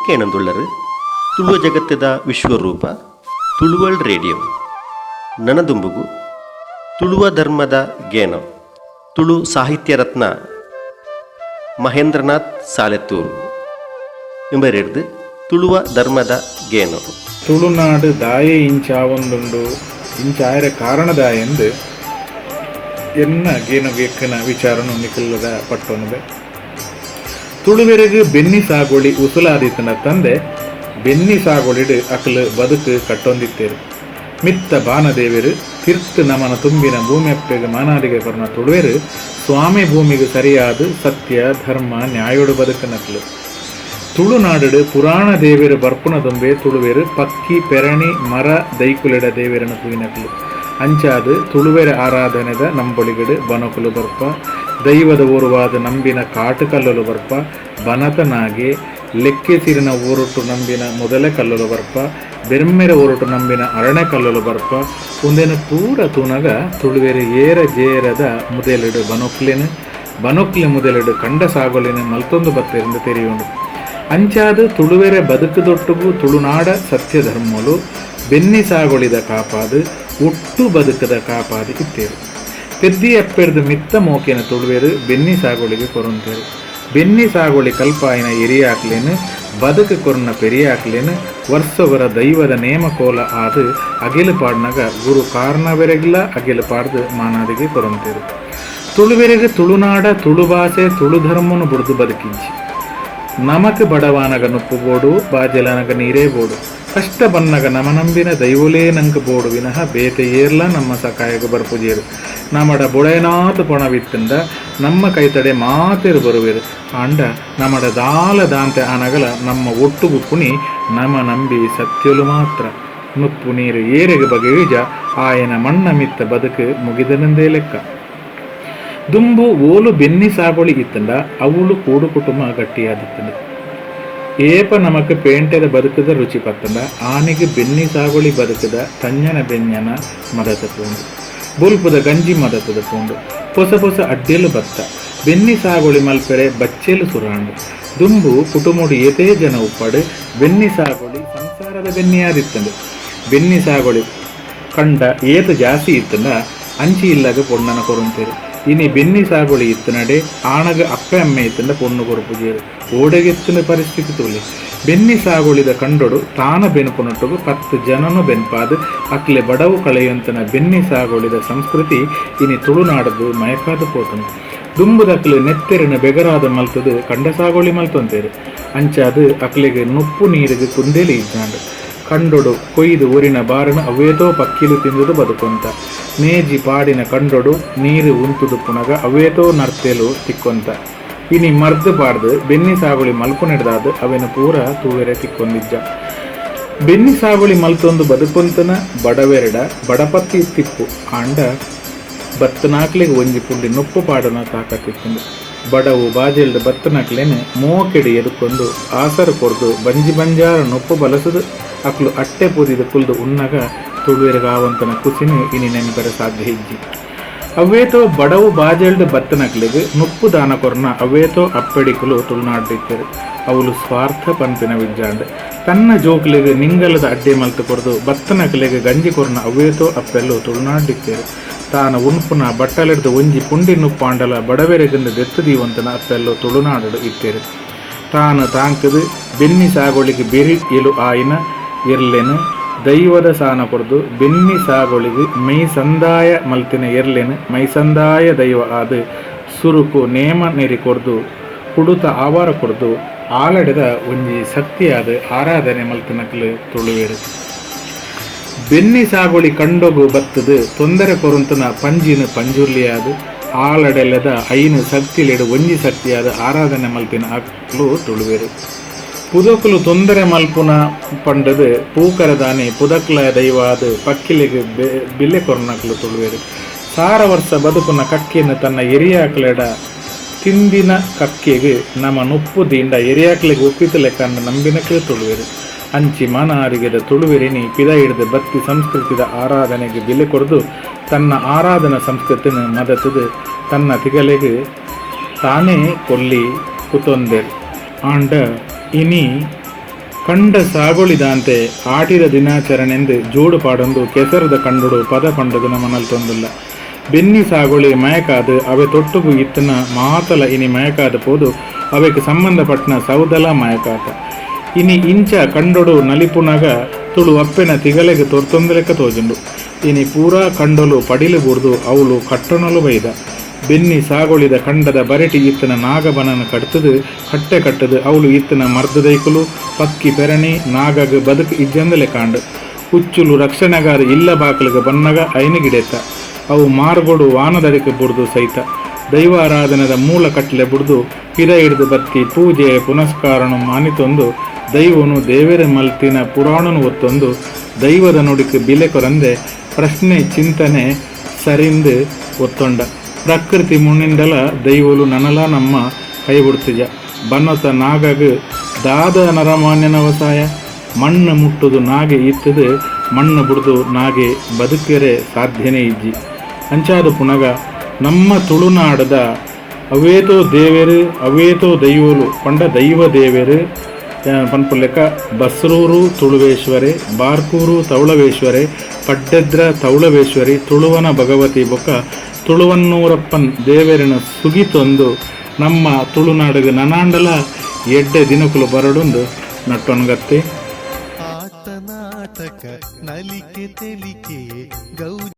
ಕೇಣಂದುಳ್ಳರು ತುಳುವ ಜಗತ್ತದ ವಿಶ್ವರೂಪ Tulu world radio. ನನದುಂಬುಗು Tuluva ಧರ್ಮದ ಗೇನೋ ತುಳು ಸಾಹಿತ್ಯ ರತ್ನ ಮಹೇಂದ್ರನಾಥ್ ಸಾಲೆತ್ತೂರು ಎಂಬರಿರ್ದು ತುಳುವ ಧರ್ಮದ ಗೇನೋ. ತುಳುನಾಡು ದಾಯೆ ಇಂಚಾವೊಂದುಂಡು, ಇಂಚಾಯರ ಕಾರಣದಾಯೆಂದು ಎನ್ನ ಗೇನುಗೆಕ್ಕನ ವಿಚಾರನು ನಿಕಲ್ಲದ ಪಟ್ಟೊನುವೆ. ತುಳುವೆರೆಗ್ ಬೆನ್ನಿ ಸಾಗೊಳಿ ಉಸುಲಾದಿತ್ತನ ತಂದೆ ಬೆನ್ನಿ ಸಾಗೊಳಿಡ್ ಅಕಲು ಬದುಕು ಕಟ್ಟೊಂದಿತ್ತೇರು. ಮಿತ್ತ ಬಾನದೇವೆರು, ತಿರ್ತ್ ನಮನ ತುಂಬಿನ ಭೂಮ್ಯಪ್ಪೆಗ್ ಮಾನಾದಿಗೆ ಕೊರ್ನ ತುಳುವೆರು ಸ್ವಾಮಿ ಭೂಮಿಗೆ ಸರಿಯಾದ ಸತ್ಯ ಧರ್ಮ ನ್ಯಾಯೋಡು ಬದುಕನಕ್ಲು. ತುಳುನಾಡು ಪುರಾಣ ದೇವೆರು ಬರ್ಪುನ ದುಂಬೆ ತುಳುವೆರು ಪಕ್ಕಿ ಪೆರಣಿ ಮರ ದೈಕುಲೆಡ ದೇವೆರನ್ನು ತೂಯಿನಕ್ಲು. ಅಂಚಾದ್ ತುಳುವೆರ ಆರಾಧನೆದ ನಂಬೊಳಿಗಡು ಬನಕುಲು ಬರ್ಪ, ದೈವದ ಊರುವಾದ ನಂಬಿನ ಕಾಟುಕಲ್ಲುಲು ಬರ್ಪ, ಬನತನಾಗೆ ಲೆಕ್ಕೆ ಸಿರಿನ ಊರುಟು ನಂಬಿನ ಮೊದಲ ಕಲ್ಲುಲು ಬರ್ಪ, ಬೆರ್ಮೆರ ಊರುಟು ನಂಬಿನ ಅರಣೆ ಕಲ್ಲುಲು ಬರ್ಪ. ಉಂದೆನು ಪೂರ ತೂನಗ ತುಳುವೆರು ಏರ ಜೇರದ ಮುದೆಲೆಡು ಬನೊಕ್ಲೆನು, ಬನೊಕ್ಲೆ ಮುದೆಲೆಡು ಕಂಡ ಸಾಗೊಲಿನ ಮಲ್ತೊಂದು ಬತ್ತೆರಿಂದ ತೆರೆಯುಂಡು. ಅಂಚಾದ ತುಳುವೆರೆ ಬದುಕುದೊಟ್ಟುಗು ತುಳುನಾಡ ಸತ್ಯಧರ್ಮಲು ಬೆನ್ನಿ ಸಾಗೊಳಿದ ಕಾಪಾದು ಒಟ್ಟು ಬದುಕದ ಕಾಪಾದು ಇತ್ತೇರು. ಪೆದ್ದಿ ಅಪ್ಪೆರ್ದು ಮಿತ್ತ ಮೋಕೆನ ತುಳುವೆರು ಬೆನ್ನಿ ಸಾಗೊಳಿಗೆ ಕೊರೊಂತೇರು. ಬೆನ್ನಿ ಸಾಗೊಳಿ ಕಲ್ಪಾಯಿನ ಎರಿಯಾಕ್ಲೇನು, ಬದುಕು ಕೊರ್ನ ಪೆರಿಯಾಕ್ಲೇನು ವರ್ಷವರ ದೈವದ ನೇಮಕೋಲ ಆದು ಅಗೆಲು ಪಾಡ್ನಗ ಗುರು ಕಾರಣವೆರೆಗ್ಲ ಅಗೆಲು ಪಾಡ್ದು ಮಾನಾದಿಗೆ ಕೊರೊಂತೇರು. ತುಳುವೆರೆಗೆ ತುಳುನಾಡ ತುಳು ಭಾಷೆ ತುಳು ಧರ್ಮನು ಬುಡ್ದು ಬದುಕಿಂಚಿ. ನಮಕ್ ಬಡವಾನಗ ನುಪ್ಪು ಬೋಡು, ಬಾಜೆಲನಗ ನೀರೇ ಬೋಡು, ಕಷ್ಟ ಬನ್ನಗ ನಮ ನಂಬಿನ ದೈವಲೇ ನಂಕ್ ಬೋಡು ವಿನಃ ಬೇತೆ ಏರ್ಲ ನಮ್ಮ ಸಕಾಯಗ ಬರ್ಪುಜೇರು. ನಮಡ ಬೊಳೆನಾತ್ ಪೊಣವಿತ್ತಂದ ನಮ್ಮ ಕೈತಡೆ ಮಾತೆರು ಬರುವೆರು. ಆಂಡ ನಮಡ ದಾಲ ದಾಂತೆ ಆನಗಲ ನಮ್ಮ ಒಟ್ಟುಗು ಪುಣಿ ನಮ ನಂಬಿ ಸತ್ಯಲು ಮಾತ್ರ. ನುಪ್ಪು ನೀರು ಏರೆಗ್ ಬಗೆಯುಜ ಆಯನ ಮಣ್ಣ ಮಿತ್ತ ಬದುಕು ಮುಗಿದನಂದೇ ಲೆಕ್ಕ. ದುಂಬು ಓಲು ಬೆನ್ನಿ ಸಾಗೊಳಿ ಇತ್ತಂಡ ಅವುಲು ಕೂಡು ಕುಟುಂಬ ಗಟ್ಟಿಯಾದಿತ್ತಂಡ. ಏಪ ನಮಕ್ ಪೇಂಟೆದ ಬದುಕುದ ರುಚಿ ಪತ್ತಂಡ ಆನಿಗೆ ಬೆನ್ನಿ ಸಾಗೊಳಿ ಬದುಕುದ ತಂಜನ ಬೆಂಜನ ಮದತ ಪೋಂಡು, ಬೊಲ್ಪುದ ಗಂಜಿ ಮದತದ ಪೋಂಡು. ಪೊಸ ಪೊಸ ಅಡ್ಡೆಲು ಬತ್ತ, ಬೆನ್ನಿ ಸಾಗೊಳಿ ಮಲ್ಪೆರೆ ಬಚ್ಚೆಲು ಸುರಾಂಡು. ದುಂಬು ಕುಟುಂಬಡು ಏತೇ ಜನ ಉಪ್ಪಡು, ಬೆನ್ನಿ ಸಾಗೊಳಿ ಸಂಸಾರದ ಬೆನ್ನಿಯಾದಿತ್ತಂಡು. ಬೆನ್ನಿ ಸಾಗೊಳಿ ಕಂಡ ಏತು ಜಾಸ್ತಿ ಇತ್ತಂಡ ಅಂಚಿ ಇಲ್ಲಗ ಪೊಣ್ಣನ ಕೊರಂತೇರು. ಇನಿ ಬೆನ್ನಿ ಸಾಗೊಳಿ ಇತ್ತನಡೆ ಆಣಗ ಅಪ್ಪೆ ಅಮ್ಮೆ ಇತ್ತಂಡ ಪೊಣ್ಣು ಕೊರಪುಜೇರು. ಓಡೆಗೆತ್ತಿನ ಪರಿಸ್ಥಿತಿ ತೂಲೆ. ಬೆನ್ನಿ ಸಾಗೊಳಿದ ಕಂಡೊಡು ತಾನ ಬೆನ್ಪುನೊಟ್ಟುಗು 10 ಜನನು ಬೆನ್ಪಾದ್ ಅಕ್ಲೆ ಬಡವು ಕಳೆಯಂತನ ಬೆನ್ನಿ ಸಾಗೊಳಿದ ಸಂಸ್ಕೃತಿ ಇನಿ ತುಳುನಾಡದು ಮಯಕಾದ ಪೋತನು. ದುಂಬುದಕ್ಲು ನೆತ್ತೆರಿನ ಬೆಗರಾದ ಮಲ್ತದು ಕಂಡ ಸಾಗೊಳಿ ಮಲ್ತೊಂತೇರು. ಅಂಚಾದು ಅಕ್ಲೆಗೆ ನುಪ್ಪು ನೀರಿಗೆ ಕುಂದೇಲಿ ಇಜ್ಜಾಂಡು. ಕಂಡೊಡು ಕೊಯ್ದು ಊರಿನ ಬಾರನ ಅವೇತೋ ಪಕ್ಕಿಲು ತಿಂದುದು ಬದುಕೊಂತ. ನೇಜಿ ಪಾಡಿನ ಕಂಡೊಡು ನೀರು ಉಂತುದು ಪುನಗ ಅವೇತೋ ನರ್ತೆಲು ತಿಕ್ಕೊಂತ. ಇನಿ ಮರ್ದು ಪಾಡ್ದು ಬೆನ್ನಿ ಸಾಗುಳಿ ಮಲ್ಪುನೆಡ್ದಾದ್ ಅವೆನ ಪೂರ ತೂವೆರೆ ತಿಕ್ಕೊಂದಿಜ್ಜ. ಬೆನ್ನಿ ಸಾಗುಳಿ ಮಲ್ತೊಂದು ಬದುಕೊಂತನ ಬಡವೆರಡ ಬಡಪತ್ತಿ ತಿಪ್ಪು, ಆಂಡ ಬತ್ತನಾಕ್ಲೆಗ್ ಒಂಜಿ ಪುಂಡಿ ನುಪ್ಪು ಪಾಡುನ ತಾಕತ್ತಿತ್ತುಂಡು. ಬಡವು ಬಾಜೆಲ್ಡ್ ಬತ್ತನಕ್ಲೆನ್ ಮೋಕೆಡ್ ಎದುಕೊಂದು ಆಸರು ಕೊರ್ದು ಬಂಜಿ ಬಂಜಾರ ನುಪ್ಪು ಬಲಸುದು ಅಕ್ಲು ಅಟ್ಟೆ ಪೂದಿದ ಕುಲ್ದು ಉನ್ನಗ ತುಳುವೆರ್ಗಾವಂತನ ಕುಸಿನ ಇನಿ ನೆನ್ಪೆರೆ ಸಾಧ್ಯ ಇಜ್ಜಿ. ಅವ್ವೇತೋ ಬಡವು ಬಾಜೆಲ್ಡ್ ಬತ್ತನಕ್ಲೆಗ್ ನುಪ್ಪು ದಾನ ಕೊರ್ನ ಅವ್ವೇತೋ ಅಪ್ಪೆಡಿಕುಲು ತುಳುನಾಡಿತ್ತರು. ಅವುಲು ಸ್ವಾರ್ಥ ಪನ್ಪಿನ ವಿಜ್ಜಾಂಡ್. ತನ್ನ ಜೋಕ್ಲೆಗ್ ನಿಂಗಲದ ಅಡ್ಡೆ ಮಲ್ತು ಕೊರ್ದು ಬತ್ತನಕ್ಲೆಗ್ ಗಂಜಿ ಕೊರ್ನ ಅವ್ವೇತೋ ಅಪ್ಪೆಲ್ಲು ತುಳುನಾಡಿತ್ತೇರು. ತಾನ ಉಣ್ಪುನ ಬಟ್ಟಲೆಡ್ದು ಒಂಜಿ ಪುಂಡಿ ನುಪ್ಪಾಂಡಲ ಬಡವೆರೆಗಂದು ದೆತ್ತು ದೀವಂತನ ಅಪ್ಪೆಲ್ಲು ತುಳುನಾಡು ಇತ್ತೇರು. ತಾನು ತಾಂಕದು ಬೆನ್ನಿ ಸಾಗೊಳಿಗೆ ಬೆರಿ ಎಲು ಆಯಿನ ಎರ್ಲೆನು ದೈವದ ಸಾನ ಕೊರ್ದು ಬೆನ್ನಿ ಸಾಗೊಳಿಗೆ ಮೈ ಸಂದಾಯ ಮಲ್ತಿನ ಎರ್ಲೆನು ಮೈಸಂದಾಯ ದೈವ ಆದ ಸುರುಕು ನೇಮ ನೆರಿ ಕೊರ್ದು ಕುಡುತ ಆವಾರ ಕೊರ್ದು ಆಲಡೆದ ಒಂಜಿ ಶಕ್ತಿಯಾದ ಆರಾಧನೆ ಮಲ್ತಿನಕ್ಲು ತುಳುವೆರು. ಬೆನ್ನಿ ಸಾಗೊಳಿ ಕಂಡೊಗು ಬತ್ತದು ತೊಂದರೆ ಕೊರುಂತನ ಪಂಜಿನ ಪಂಜುರ್ಲಿಯಾದ ಆಲಡೆಲದ ಐನು ಶಕ್ತಿಲೆಡು ಒಂಜಿ ಶಕ್ತಿಯಾದ ಆರಾಧನೆ ಮಲ್ತಿನ ಅಕ್ಲು ತುಳುವೆರು. ಪುದಕುಲು ತೊಂದರೆ ಮಲ್ಪುನ ಪಂಡದು ಪೂಕರದಾನಿ ಪುದಕ್ಲ ದೈವಾದ ಪಕ್ಕಿಲೆಗ್ ಬಿಲೆ ಕೊರ್ನಕ್ಲು ತುಳುವೆರು. 1000 ವರ್ಷ ಬದುಕುನ ಕಕ್ಕೆನು ತನ್ನ ಎರಿಯಾಕ್ಲೆಡ ತಿಂದಿನ ಕಕ್ಕೆಗ್ ನಮ ನುಪ್ಪು ದಿಂಡ ಎರಿಯಾಕ್ಲೆಗ್ ಒಪ್ಪಿತ ಲೆಕ್ಕಂಡ ನಂಬಿನಕ್ಲು ತುಳುವೆರು. ಅಂಚಿ ಮಾನಾರಿಗೆದ ತುಳುವೆರಿನಿ ಪಿದ ಹಿಡಿದು ಬತ್ತಿ ಸಂಸ್ಕೃತಿದ ಆರಾಧನೆಗೆ ಬಿಲೆ ಕೊರ್ದು ತನ್ನ ಆರಾಧನಾ ಸಂಸ್ಕೃತಿನ ಮದತದು ತನ್ನ ತಿಗಲೆಗ್ ತಾನೇ ಕೊಲ್ಲಿ ಕುತೊಂದೆರ್. ಆಂಡ ಇನಿ ಕಂಡ ಸಾಗೊಳಿದಾಂತೆ ಆಟಿದ ದಿನಾಚರಣೆಂದು ಜೋಡು ಪಾಡೊಂದು ಕೆಸರದ ಕಂಡೊಡು ಪದ ಪಂಡದು ನಮನಲ್ ತೊಂದುಲ್ಲ. ಬೆನ್ನಿ ಸಾಗೊಳಿ ಮಯಕಾದ್ ಅವೆ ತೊಟ್ಟುಗು ಇತ್ತನ ಮಾತಲ ಇನಿ ಮಯಕಾದ ಪೋದು ಅವೆಕ್ ಸಂಬಂಧಪಟ್ಟನ ಸೌದಲ ಮಯಕಾತ. ಇನಿ ಇಂಚ ಕಂಡೊಡು ನಲಿಪುನಗ ತುಳು ಅಪ್ಪೆನ ತಿಗಲೆಗ್ ತೊರ್ತೊಂದಲೆಕ್ಕ ತೋಜುಂಡು. ಇನಿ ಪೂರಾ ಕಂಡೊಲು ಪಡಿಲು ಬೂರ್ದು ಅವುಲು ಕಟ್ಟಣಲು ಬೈದ. ಬೆನ್ನಿ ಸಾಗೊಳಿದ ಕಂಡದ ಬರಿಟ್ ಇತ್ತಿನ ನಾಗಬನನ್ ಕಡ್ತುದು ಕಟ್ಟೆ ಕಟ್ಟುದು ಅವುಲು ಇತ್ತಿನ ಮರ್ದ್ ದೈಕುಲು, ಪಕ್ಕಿ ಪೆರಣಿ, ನಾಗಗ್ ಬದುಕು ಇಜ್ಜಂದಲೆಕಾಂಡ್. ಉಚ್ಚುಲು ರಕ್ಷಣೆಗಾದ್ ಇಲ್ಲ ಬಾಕಲಿಗೆ ಬನ್ನಗ ಐನ್ ಗಿಡೆತ. ಅವು ಮಾರ್ಗೊಡು ವಾನದಡಿಕ್ ಬುಡ್ದು ಸೈತ. ದೈವಾರಾಧನೆದ ಮೂಲ ಕಟ್ಲೆ ಬುಡ್ದು ಪಿದಯಿಡ್ದ್ ಬತ್ತಿ ಪೂಜೆ ಪುನಸ್ಕಾರನ್ ಮಾನಿತೊಂದು ದೈವೊನು ದೇವೆರ್ ಮಲ್ತಿನ ಪುರಾಣನ್ ಒತ್ತೊಂದು ದೈವದ ನುಡಿಕ್ ಬಿಲೆ ಕೊರಂದೆ ಪ್ರಶ್ನೆ ಚಿಂತನೆ ಸರಿಂದ್ ಒತ್ತೊಂಡ. ಪ್ರಕೃತಿ ಮುನಿಂಡಲ ದೈವೊಲು ನನಲ ನಮ್ಮ ಕೈ ಬುಡ್ತಿಜ. ಬನೊತ ನಾಗಗ್ ದಾದ ನರಮಾನ್ಯನ ವಸಾಯ? ಮಣ್ಣು ಮುಟ್ಟುದು ನಾಗೆ ಇತ್ತುದು ಮಣ್ಣು ಬುಡ್ದು ನಾಗೆ ಬದುಕೆರೆ ಸಾಧ್ಯನೇ ಇಜ್ಜಿ. ಅಂಚಾದ ಪುನಗ ನಮ್ಮ ತುಳುನಾಡದ ಅವೇತೋ ದೇವೆರು ಅವೇತೋ ದೈವೊಲು ಪಂಡ ದೈವ ದೇವೆರು ಪನ್ಪುಲೆಕ ಬಸ್ರೂರು ತುಳುವೇಶ್ವರೆ, ಬಾರ್ಕೂರು ತೌಳವೇಶ್ವರೆ, ಪಡ್ಡೆದ್ರ ತೌಳವೇಶ್ವರಿ, ತುಳುವನ ಭಗವತಿ ಬೊಕ್ಕ ತುಳುವನ್ನೂರಪ್ಪನ್ ದೇವೆರೆನ ಸುಗಿತೊಂದು ನಮ್ಮ ತುಳುನಾಡಿಗೆ ನನಾಂಡಲ ಎಡ್ಡೆ ದಿನಕುಲು ಬರಡೊಂದು ನಟ್ಟೊನ್ಗತ್ತೆ. ಆಟ ನಾಟಕ ನಲಿಕೆ ತೆಲಿಕೆ ಗೌ.